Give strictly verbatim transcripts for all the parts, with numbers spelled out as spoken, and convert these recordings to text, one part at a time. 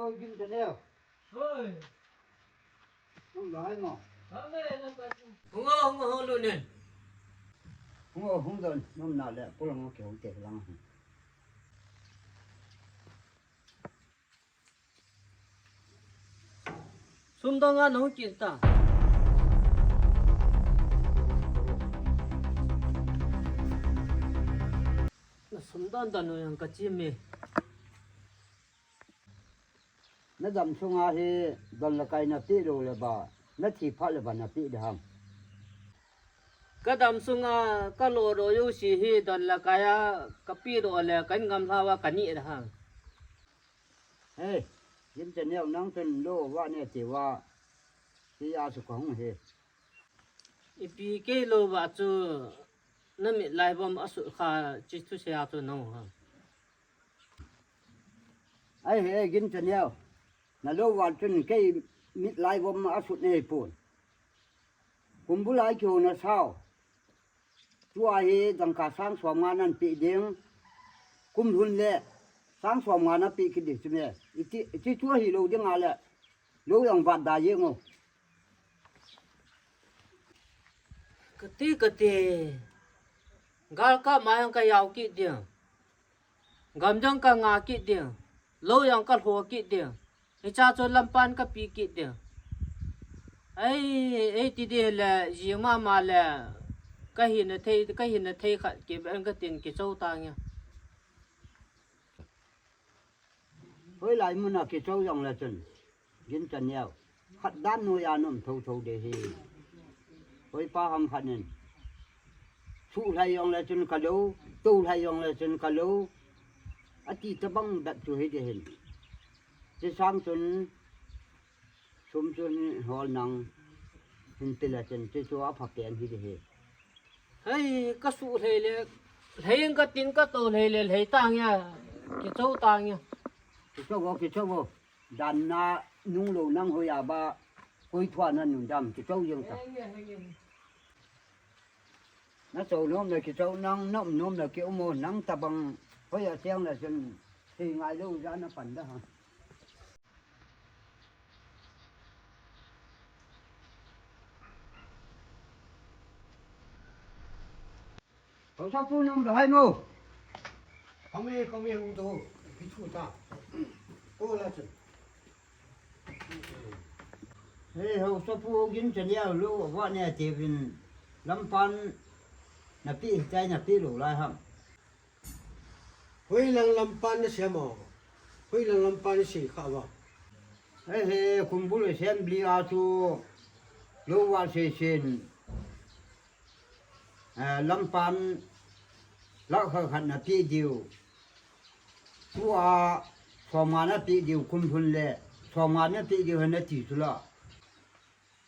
Hoi, Gin Chaneo. Hoi. Hung dai mo. Hung o, hung o, hung lut in. Hung o, hung don, nom na le, pulang o, kihou te lang. Sum dang a nahung kit ta. Na sum dan dan u jong ka chim e. Na dam sunga hi don le kai na pe lou le ba, na thi phat le ba na pe ding ham. Ka dam sunga ka lo ro jouse hi don le kai a ka pe ro le kan gam lha uva ka ni ding ham. Hei, Gin Chaneo, nang chun lo va ne ti uva, ti a chu ka hung hi. Ipi kei lo va chu na mit lai vom a sut kha chi thusei a chu nang ha. Ai he, Gin Chaneo, na lo va chun kei mit lai vom a sut nei pon. Kum bul a kihou na sao. Tua hi dangka sang som nga nan pe ding, kum lhun le sang som nga na pe kit ding chu me. Iti, iti tua hi lo ding a le, lo jong vat da jeng o. Kati, kati. Gal ka ma jong ka jao kit ding. Gam jong ka nga kit ding, lo jong ka lho kit ding, hicha chu lampan ka pe kit ding. Ei, ei ti ding le, jing mama le, ka hin a thei, ka hin a thei khat kibang ka tin kicho ta nge. Hoilai mun a kicho jong le chun. Gin Chaneo. Khat dan noiya nom thotho ding hi. Hoi pa ham khat nin. Suh lhai jong le chun ka lo, to lhai jong le chun ka lo. Ati tabang bep chu hi ding hin. Chi sang chun, sum chun hol nang hin ti le chun, chi chu apha pen hi ding hi. Hei, ka suh lhei le, lhei in ka tin ka to lhei le, lhei ta nge, kicho ta nge. Kicho vo, kicho vo. Dan na nung lo nang hoi a ba, koi thua na nun dam, kicho jeng ta. Na cho nom le kicho nang, nom nom le ki um o, nang tabang, hoi a tiang le chun, thei ngai lo ja na pan da ha. Haosapu nung dahai mo. Kami, kami hung to, kichu ta. Ko la chun. Hei, Haosapu Gin Chaneo lo, va ne te vin lampan na pe, chai na pe lo lai ham. Hoilang lampan na sei mo. Hoilang lampan na sei kha va. Hei, hei, Kumbul Assembly a chu lo va sei sen. Eh, lampan lakh khat khat na pe diu. Tua som nga na pe diu, kum lhun le som nga na pe diu, na ti chu la.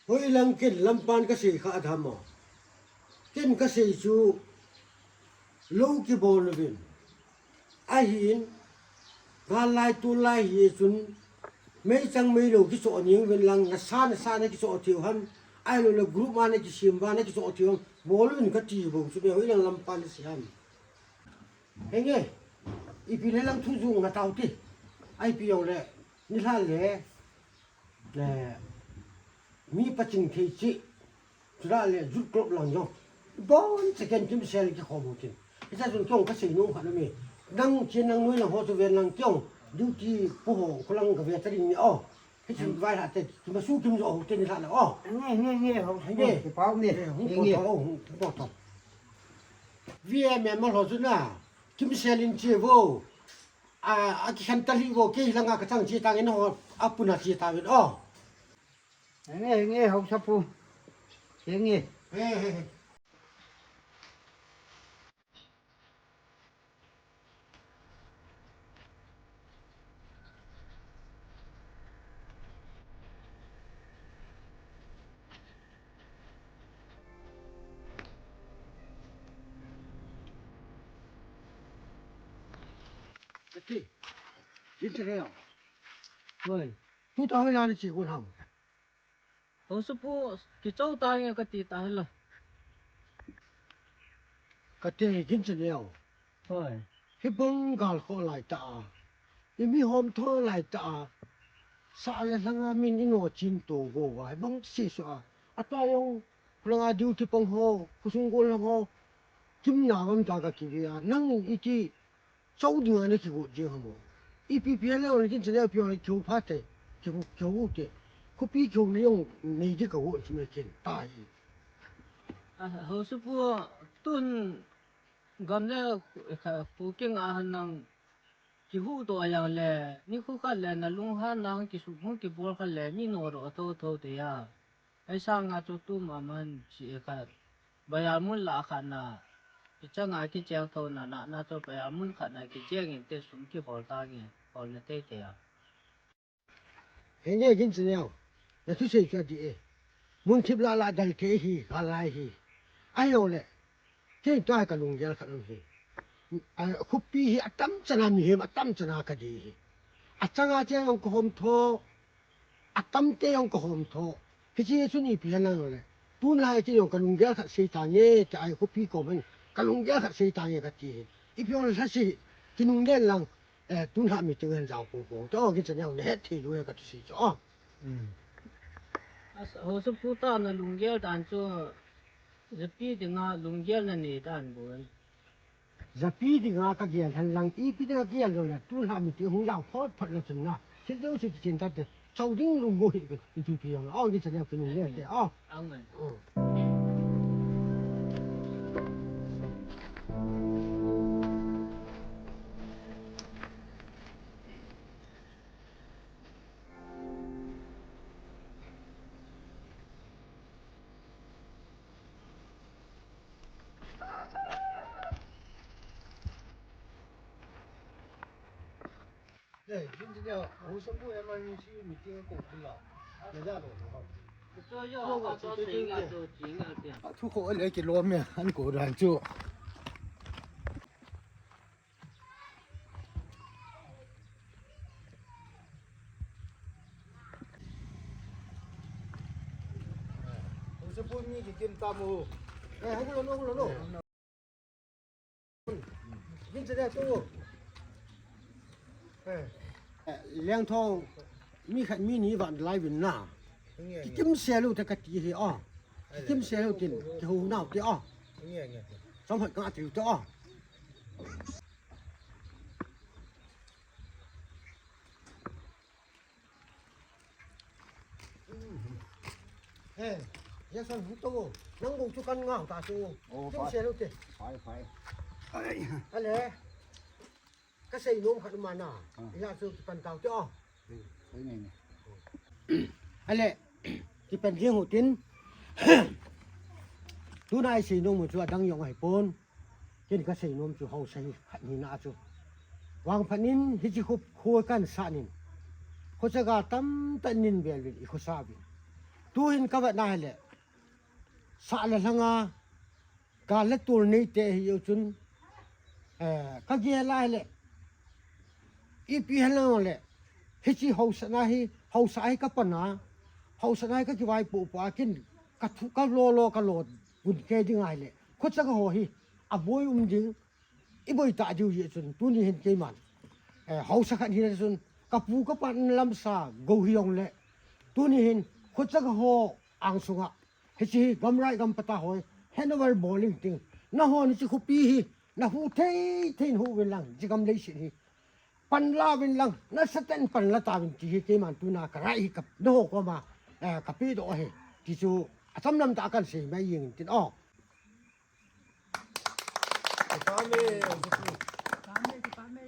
Hoilang ken lampan ka sei kha a tham a. Ken ka sei chu lo kibol uvin. Ahin, gal lai tun lai hi chun, meichang meilou kichoh ning uvin lang, nasa nasa na kichoh thei u ham, ahilou le group a na kisem uva na kichoh thei u ham, bol uvin ka ti bou chu, hoilang lampan na sei ham. Henge, ipi le lang thu jong nga tau ti, ipi jong le, nilhah le, le, mi paching thei chi, chuleh le youth club lang jong. Bon second team sel kikhom u tin. Hicha chun kei jong ka sei nom khat na me. Nang chen nang noi lang ho chu ven lang kei jong. Duty pu ho kholang ka ve ta ding ni o. Hichun vai ha te, ki masu kim jo ho te nilhah le o. Nge, nge, nge, ho, nge. Ki pau ni. Eh, hung po to, hung po to. V M M ho chu na. Kim sel in che vo. A, a kikhen ta lhi vo, kei langa ka chang che ta nge na ho. A puna che ta ven o. Nge, nge, Haosapu. Nge, nge. He, he, he. Kati, Gin Chaneo. Hoi. Tu ta hoi la ni chi ko ham. Haosapu, kicho ta nge kati ta hila. Kati Gin Chaneo. Hoi. Hibang gal kho lai ta a. I mi hom tho lai ta a. Sa le lhanga min i no chin to go vai bang si so a. Ata yong langa duty pang ho, kusung go lang ho. Kim na gam ta ka ki ya. Nang iti Chau dinga na kigo jeng ham o. Ipi pi a le on kin chane pi on kiu pha te. Kiu kiu te. Khopi kiu le yong nei di ka go chi me kin. Tai. A, ho su pu tun gam le kha pu king a han nang kihu to a yang le. Ni khu kha le na lung ha nang ki su hung ki bol kha le ni no ro tho tho te ya. Ei sanga chu tu ma man chi e khat. Bayal mun la khat na. Kichanga kicheng tho na na na chu bayal mun khat na kicheng in te sum kihol ta nge. Hol na te te a. He nge kin chi neo. Na thu sei chu a di e. Mun thip la la dal te hi, ka lai hi. Ai o le. Kei tua ka lunggel khat um hi. A, khopi hi atam chana mihem, atam chana ka di hi. Achanga cheng ong ka hom tho, atam te ong ka hom tho. Hichi chun ipi han nang le. Tun lai chun ong ka lunggel khat sei ta nge, ta ai khopi ko man. Ka lunggel khat sei ta nge ka ti hi. Ipi ong sa si, kinunggel lang, eh, tun ha mi tu hen jao ko ko. To kin chane ong ne het thei lu he ka tu si cho. Mm. As, ho su pu ta na lunggel dan chu, japi dinga lunggel na nei dan bun. Japi dinga ka gel hen lang, ipi dinga gel lo na, tu la mi ti hung lau phot phot la chun na. Thil deuh chu chin ta te, chau ding lung go hi, ipi pi yong, ong di chane pi lung le te, oh. Ang ngai. Oh. Thu ko le kilom e, an ko dan chu. Hung se pun mi ki kim ta mu. Eh, hung lo, hung lo, hung lo. Kin se de tu. Eh. Leng thong mi khat mi ni van lai vin na. Ki kim se lu te ka ti hi a. Ki kim se lu tin ki hu nau te a. Chom hoi ka ti te a. Eh, ya san hu to. Nang bu chu kan ngau ta chu. Oh, kim se lu te. Fai, fai. Ale. Ka sei nom khat ma na. Ah. Ya chu pan tau te a. Fai ngai ngai. Ale. Ki pan jing hu tin. Tuna i sei nom chu adang jong ahi pon. Ken ka sei nom chu haosa hi khat hina chu. Vangphat in hiche kho, kho kan sah in. Khochaga tamtah in vel uvin i khosa uvin. Tuhin ka vet na hile. Sah le lhanga, gal le tol nei te hi u chun. Eh, ka gel a hile. Ipi hen lang le. Hiche haosa na hi, haosa hi ka pan a. Haosa na hi ka kivaipoh poh a ken. Ka thu, ka lo lo, ka lo. Gun kei ding ahile, khochaga ho hi, aboi um ding, i boi ta diu jeh chun, tuni hin keiman. Eh, haosa khat hina chun, ka pu ka pa lamsa, go hi jong le. Tuni hin, khochaga ho ang sunga, hiche hi gamrai gampata ho hi, handover bol inting. Nahon hiche khopi hi, na hu thei thei in hu uvin lang, hiche gam leiset hi. Pan la uvin lang, nasatah in pan la tauvin ti hi keiman tuna ka rai hi ka, naho koma, eh, ka pedoh ahi. Ti chu, achom lam tah a kan sei mai jeng in tin, oh. Kipa me.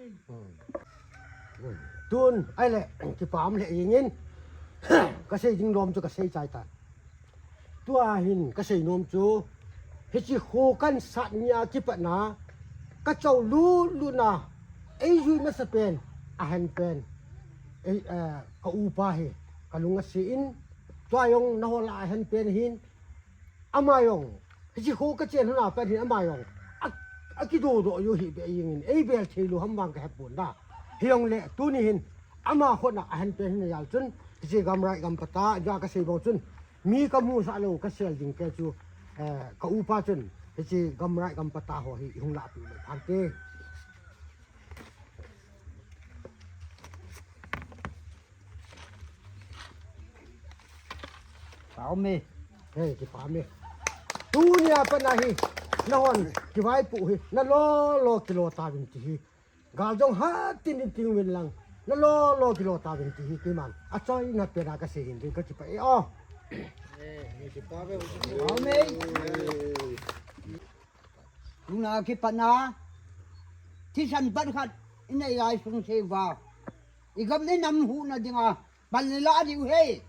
Tun, ahile, kipa um le jeng in, ka sei ding lom chu ka sei chai tan. Tua hin ka sei nom chu, hiche kho kan sat nia kipat na, ka chau lut lut na, ei jui masa pen, ahen pen, ei, eh, ka upa hi, ka lung ase in, tua jong naho lah a ahen pen hin, ama jong, hiche kho ka chen hon a pat hin ama jong, a, akidodoh u hi be jeng in, ei bel thei lou ham vang ka hepon da. Hijongle, tuni hin, ama khut na ahen pen hin a jal chun, hiche gamrai gampata, ja ka sei bang chun, Mi ka musah lou, ka sel ding kei chu, eh, ka upa chun, hiche gamrai gampata ho hi, i hung lahpeh lou phante. Amen. He, kipah e. Tunia pat a hi, nahon kivaipoh hi, nalo lo kilo tauvin ti hi. Gal jong hatin in ting uvin lang, nalo lo kilo tauvin ti hi, keiman achoina pena kasei hin ding, kakipah e o. Amen. Tuna kipat a, thisan pan khat inei lai sung seiva, igam inam huhna dinga pan ilah diu ahi.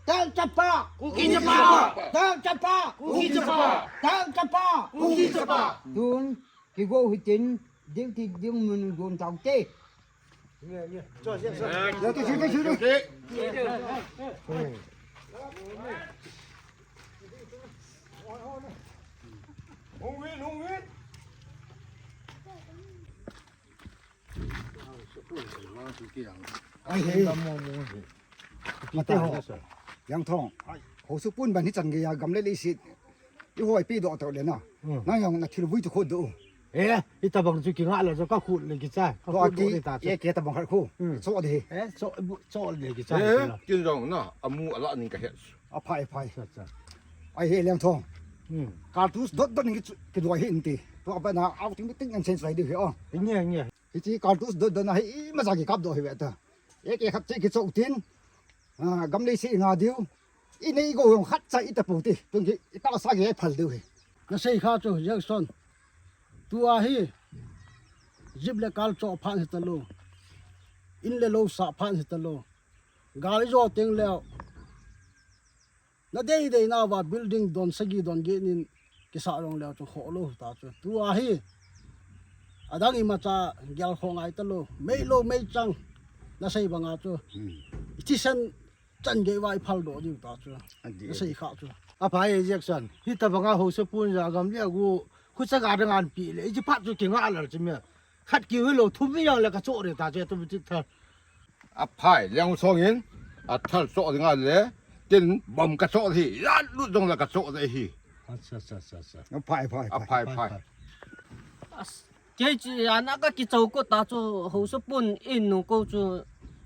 Tao chapa. Kuki chapa. Tao chapa. Kuki chapa. Tao chapa. Kuki chapa. Tun kigo hitin, duty ding mun gon taute. Ai he. Mate ho. Yang Thong. Hausa pun ban hi chan geiya gam le leiset ihoipi doh tau le na. Hmm. Nang jong nathil vui chu khut doh. Eh, hitabang chu kingah le chu kakhut le kichai. Kakhut doh le ta chu. Eh, ke tabang khat khu. Hmm. Cho de. Eh, cho, cho le kichai. Eh, kin jong na, amu ala ning kahet. Aphai, aphai. Acha, acha. Ai he Lengthong. Hmm. Cartridge dot dot ning ki, kidoi hi inte. Tua bana outing meeting and change lai diu hi o. Nge, nge. Hiche cartridge dot dot na hi imacha kikap doh hi ve ta. Ek ek khat che kichou tin. Ah, gam leiset inga diu. Inei go jong khat cha ita pou te. Tun ki, itahsa kiphal diu hi. Nasei kha chu, Jackson. Tua hi. Jeep le kal cho phan hitalou. In le lou sa phan hitalou. Gal ijo teng leu. Nadei dei nauva building don sagi don get nin kisa jong leu chu kholou ta chu. Tua hi. Adang imacha gel kho ngai talou. Mei lou mei chang. Nasei banga chu. Hmm. Itisen chan gei vai phal doh diu ta chu. Adi, nasei adi. Kha chu. Aphai Jackson. Hitabanga hausa pun ja gam le agu. Khucha ga dang an pi le. Iji phat chu kingah lal chu me. Khat kiu hilou thum mi jong le kacho de ta chu tu ti thal. Aphai, Lengthong in, athal cho dinga le, tin bom kacho hi, ya lut jong le kacho de hi. Acha, acha, acha, acha. Aphai, phai, phai. Aphai, phai. As, kei chu, ana kakichou ko ta chu, hausa pun in nu ko chu,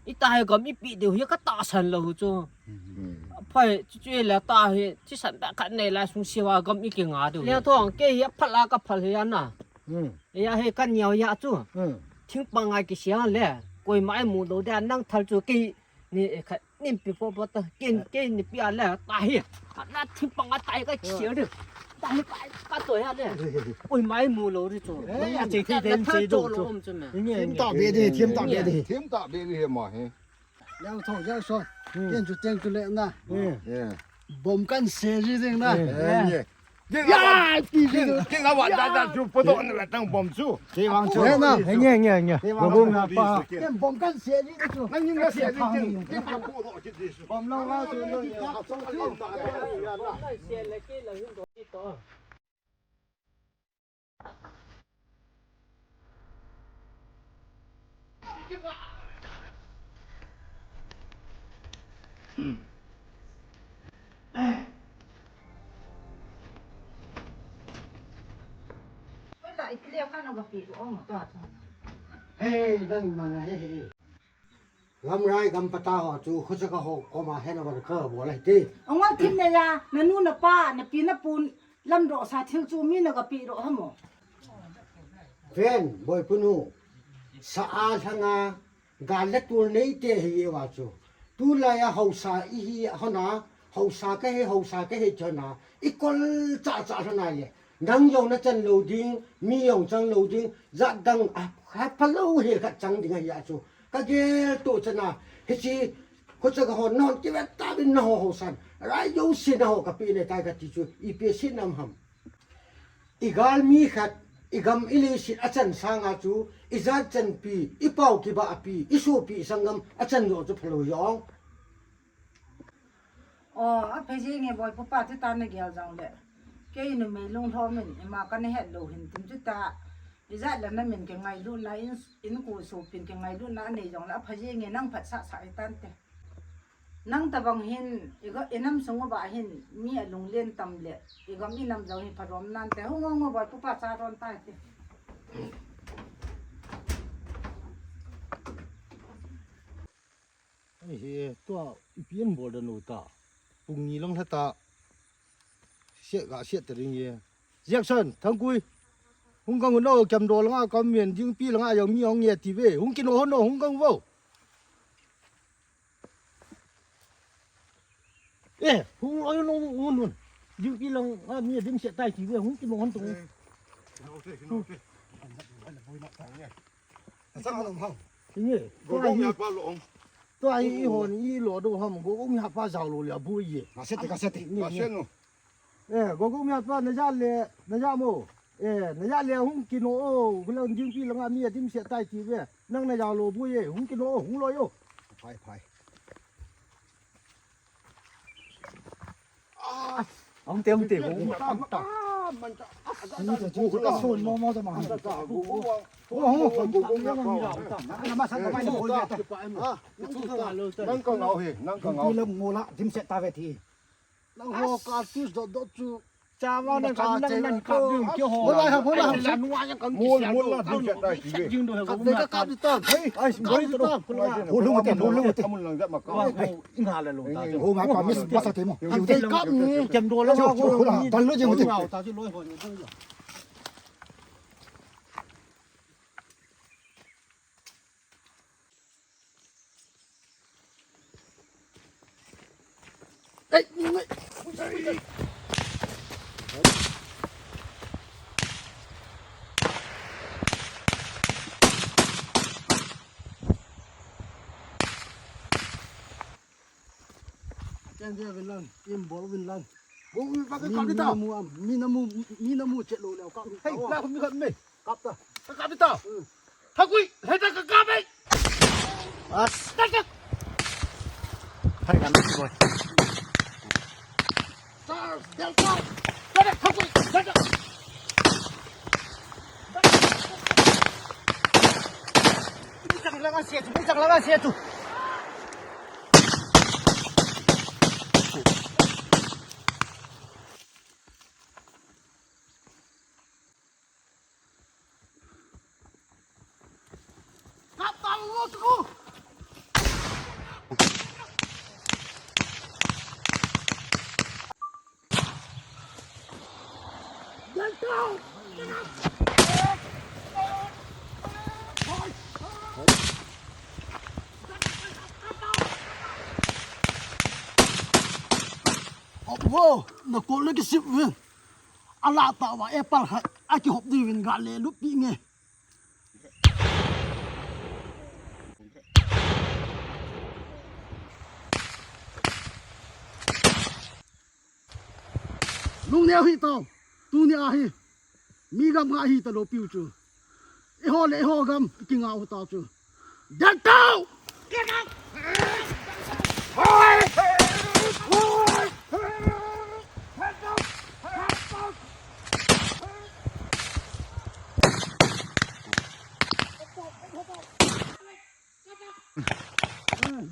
ita hi gam ipi diu hi katahsan lou chu. Hmm. Aphai, chu chu le ta hi, thisan ba khat nei lai sung siva gam ikingah diu. Lengthong, kei hi aphal a kaphal hi ana. Hmm. Eya hi kaniao ya chu. Hmm. Thingpang a kisiang le. Koima imu lou de nang thal chu kei ni khat nin pi po po ta. Ken kei ni pi a le ta hi. Na thingpang a tai kakisiang de. Ta hi ka, katoi ya le. Koima imu lou de chu. Eh, ya che thei thei che do chu. Thim ta be de, thim ta be de. Thim ta be de he ma he. Lengthong, Jackson. Hmm. Ken chu teng chu le na. Hmm. Yeah. Bom kan se ji ding na. Hmm. Eh, yeah. Ken, ya, ken, ken awa da da chu poto na la tang bom chu. Ke wang chu. Le na. Nge, nge, nge. Ke wang bom chu. Na pa. Ken bom kan se ji chu. Nang ning na se ji ken. Ken ka pu do ji ji. Bom lo wa chu lo. Hey, dang mana, hey, hey. Lamrai gam pata ho chu, khucha ka ho koma handover kabol ahi ti. Angol thim ne ya, nanu napa, napi napu, lamdoh sa thil chu mi nagapeh doh ham o. Ven, Boipunu, sa a lhanga, gal le tul neite hi uva chu. Tulai a haosa ihi hon a, haosa kahi, haosa kahi ti hon a, ikol chah chah lhon a le. Nang jong nachan lou ding, mi jong chang lou ding, jat dang a, hapha lou hel khat chang ding ahi a chu. Kagel to chana, hiche, khucha ka ho, nahon kivet tauvin naho haosan, rai jouse naho kapeh ne tai kati chu, ipi asei nam ham. Igalmi khat, igam ileiset achan sanga chu, ijat chanpi, ipao kibahpi, isopi isanggam achan jo chu phalou jong. O, apha jenge Boipu pa, chuti nagel jongle. Kei numei lunglhom in, ima kana het lou hin tin chuti. Ijat le namin kingailutna, in, inko sopin kingailutna anei jongle, apha jenge nang phatsah sah hitante. Nang tabang hin, iga, inam sung uva hin, mi alunglen tam le, igam inam jong hi pharom nante. Hung, hung, hung, Boipu pa cha ron tai te. Ai he, tua ipi in bol dan u ta. Pung ni lang lhata. Siat ga siat ta ding ye. Jackson, Thangkui. Hung kang no, Kiamdo langa kam mian, Jingpi langa jong mi hung ye ti ve. Hung kino hon no, hung kang vo. Eh, hung oi no, hung nun. Jingpi langa mi dim siat tai ti ve, hung kino hon tong. Sang hon hang. Ye. Go go mi pa lo. Tua hi i hon i lo do ham, go go mi hapa jao lo le bu ye. Ka se te, ka se te. Ka se no. Eh, go go mi hapa na ja le, na ja mo. Eh, na ja le hung kino o, gulang Jingpi langa mi adim siat tai ti ve. Nang na jao lo bu ye, hung kino o, hung lo yo. Phai, phai. Hung te, hung te, go. Nang ka ngau he, nang ka ngau he. Lam mo la, dim siat ta ve ti. Nang ho ka tu dot dot chu. Chawa nang ka nang nang ka ding ki ho. Mo la ha, mo la ha. Mo, mo la dim siat tai ti ve. Ka de ka ka di ta. Hei, ai, mo di ta. Ho lu te, ho lu te. Amun lang ja ma ka. Inga la lo ta. Ho ma pa mis pa sa te mo. Ka de ka ni. Kem do la. Ho la, dan lo je mo te. Ta ju lo ho ni. Ken dia vin lang, im bol vin lang. Bo mi pa ka di ta. Mi na mu, mi na mu, mi na mu chet lo le ka. Hei, la mi ka me. Kap ta. Ka kap ta. Thakui, hei ta ka kap ei. As. Ta ka. Hai kan boy. Charge, Delta. Ta ka Thakui, ta ka. Chang la ka se tu, chang la ka se tu. Wo, na kol na kisip vin. Ala ta wa apple khat, aki hop di vin ga le lup pi nge. Lungneo hi tao, tuni a hi, mi gam nga hi ta lo piu chu. Eiho le eiho gam, i kinga u ta chu. Get out! Get out!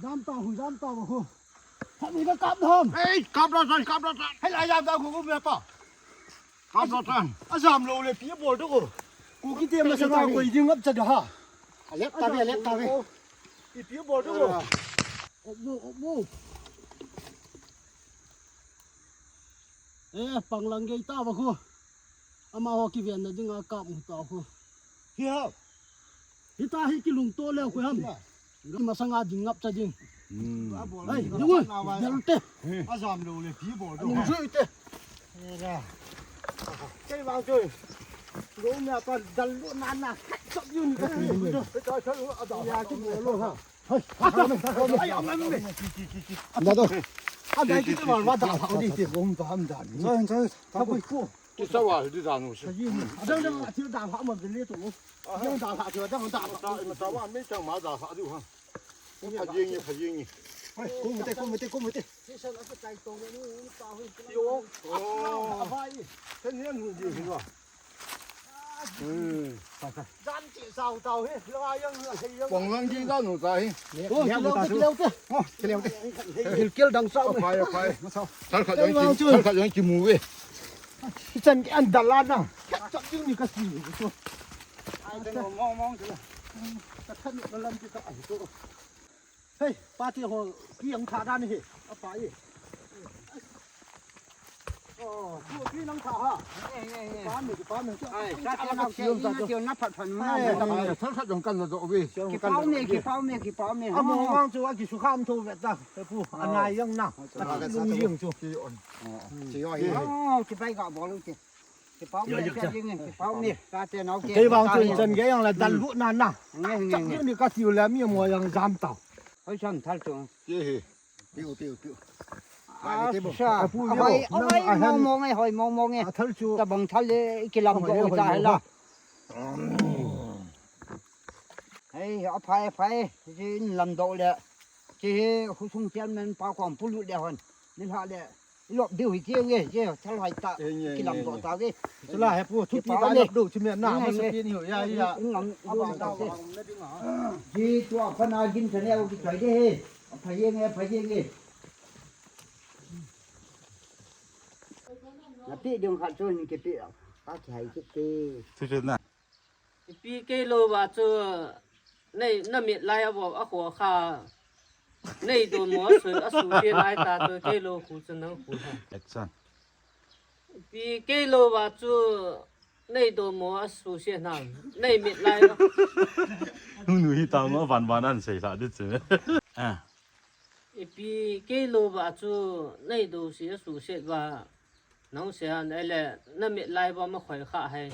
Dam tao hu, dam tao hu. Hami ka kap dam. Hey, kap dam san, kap dam san. Hey, la jam tao hu, hu, me pa. Kap dam san. Ajam lo le pi bol do ko. Ku ki te ma sa ko ding ap cha da ha. Alek ta ve, alek ta ve. Ipi bol do ko. Op mo, op mo. Eh, pang lang gei ta va ko. Amaho kiven na ding a kap mu ta ko. Hi ha. Hita hi kilungto leo ko ham. Masanga ding ngap cha ding. Hmm. Ai, ding oi. Del te. Ajam lo le pi bol do. Lung jui te. Era. Kei vang jui. Lo na pa dal lo na na. Chop yun ka. Ka cha lo a da. Ya ki lo ha. Hai. Ai, ai, ai, ai. Anda to. Anda ki te mal va da ha di te bom pa ham da. Sai, sai. Ta ko ko. Ki sa wa di da no se. Ada ada ti da ha ma de le to. Yang da ha ti da da. Ta, ta wa me chang ma da ha di ha. Pha jing ni, pha jing ni. Hai, ko mo te, ko mo te, ko mo te. Yo. Oh. Ten yan hu ji hu wa. Hmm. Jan chi sao tao he, lo yang he yang. Pong lang ji da nu ta he. Oh, kilo te, kilo te. Oh, kilo te. Kil kil dang sao. Pai, pai. Thal khat jong ki, thal khat jong ki mu ve. Chan ki an dal la na. Chan jing ni ka si ni so. Ai, te mo mo mo te. Ka than ni lam ki ka ai so. Hei, pa ti ho, ki ang tha dan hi. A pa i. Ai, sa te nau te, ina te na phat phat na. Ai, thal khat jong kan la doh ve. Kipau me, kipau me, kipau me. Amo vang chu a kisukham tho ve ta. He pu, anai jong na. A lu jeng chu. Ki on. Ki on. Oh, kipai ga bol u te. Kipau me, kipau me, sa te nau te. Kei vang chu chan ge jong la dan lu na na. Nge, nge, nge. Ni ka tiu le mi mo jong jam tau. Hoi san thal chu. Ki hi. Piu, piu, piu. Asa, apu, ahoi, ahoi, mong mong e, hoi, mong mong e. Athal chu. Tabang thal le, kilam doh ta hela. Hei, aphai, aphai, jin lam doh le. Chi hi, husung chairman pa kom pulu le hon. Ni ha le, lop diu hi chi nge, chi thal hai ta, kilam doh ta ge. Chula he pu, thupi ta lop diu, chi me na, ma sa pi ni ho, ya, ya. Ngam, ngam ta ge. Chi tua pa na gin sa ne, o ki choi de he. Aphai ye nge, aphai ye nge. Na pi ding khat chu ni ke pi ka ki hai kit te. Thu chu na. Pi kei lou va chu nei na mit lai a vo a kho kha. Nei do mo a su a su te lai ta chu kei lou khu chu nang khu ha. Action. Pi kei lou va chu nei do mo a su se na. Nei mit lai. Hung nu hi ta mo van van an sei la dit chu. Ah. Ipi kei lou va chu nei do si a su set va nang se an ele na mit lai va ma khoi kha hai.